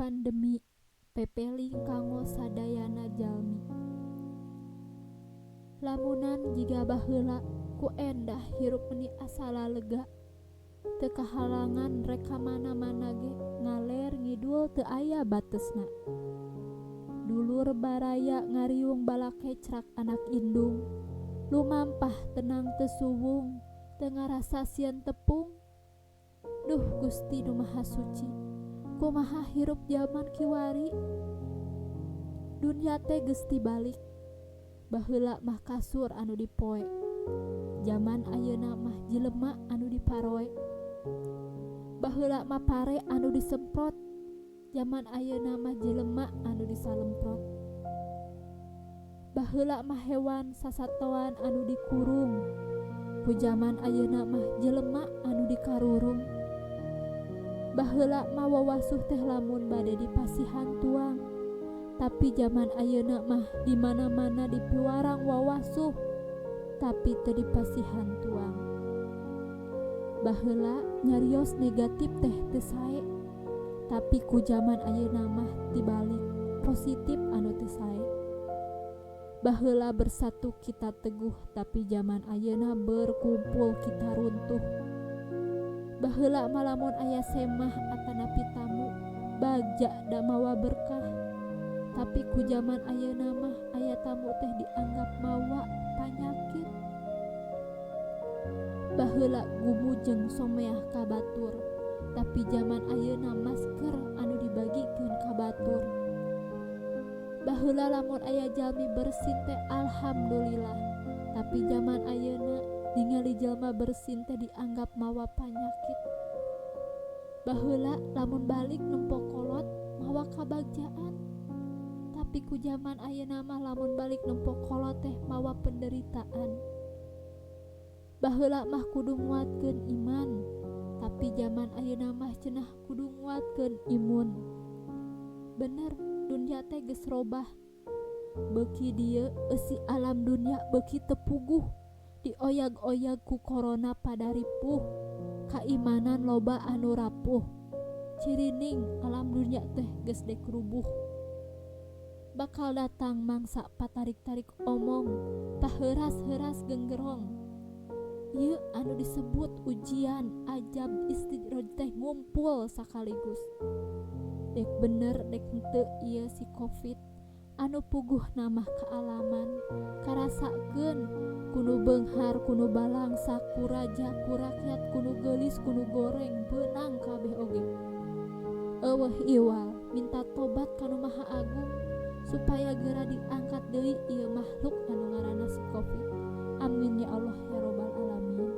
Pandemi pepeling kanggo sadayana jalmi. Lamunan jiga baheula ku endah hirup meni asa lalega teu kahalangan rek ka mana-mana ge ngaler ngidul teu aya batesna. Dulur baraya ngariung balakecrak anak indung lumampah tenang teu suwung teu ngarasa sieun tepung. Duh Gusti Nu Maha Suci kumaha hirup jaman kiwari. Dunya teh geus tibalik baheula mah kasur anu dipoe jaman ayeuna mah jelema anu diparoe. Baheula mah pare anu disemprot jaman ayeuna mah jelema anu disalemprot. Baheula mah hewan sasatoan anu dikurung ku jaman ayeuna mah jelema anu dikarurung. Baheula mah wawasuh teh lamun bade dipasihan tuang tapi jaman ayeuna mah di mana-mana dipiwarang wawasuh tapi teu dipasihan tuang. Baheula nyarios negatif teh teu sae tapi ku jaman ayeuna mah tibalik positif anu teu sae. Baheula bersatu kita teguh tapi jaman ayeuna berkumpul kita runtuh. Baheula mah lamun aya semah atanapi tamu bagja da mawa berkah tapi ku jaman ayeuna mah aya tamu teh dianggap mawa panyakit. Baheula gumujeng someah ka batur tapi jaman ayeuna masker anu dibagikeun ka batur. Baheula lamun aya jalmi bersin teh alhamdulillah tapi jaman ayeuna ningali jelma bersin teh dianggap mawa panyakit. Baheula lamun balik nempo kolot mawa kabagjaan tapi ku jaman ayeuna mah lamun balik nempo kolot teh mawa penderitaan. Baheula mah kudu nguatkeun iman tapi jaman ayeuna mah cenah kudu nguatkeun imun. Bener dunya teh geus robah beuki dieu eusi alam dunya beuki teu puguh dioyag-oyag ku corona pada ripuh kaimanan loba anu rapuh cirining alam dunya teh geus dek rubuh. Bakal datang mangsa patarik-tarik omong paheuras-heuras genggerong ieu anu disebut ujian ajab istidraj teh ngumpul sakaligus. Dek bener dek henteu ieu si covid anu puguh namah kaalaman karasakeun kuno beunghar kuno balangsa ku raja ku rakyat kuno geulis kuno goreng beunang kabeh oge. Eueuh iwal minta tobat ka Nu Maha Agung supaya geura diangkat deui ieu makhluk anu ngaranna si covid. Amin ya Allah ya robbal alamin.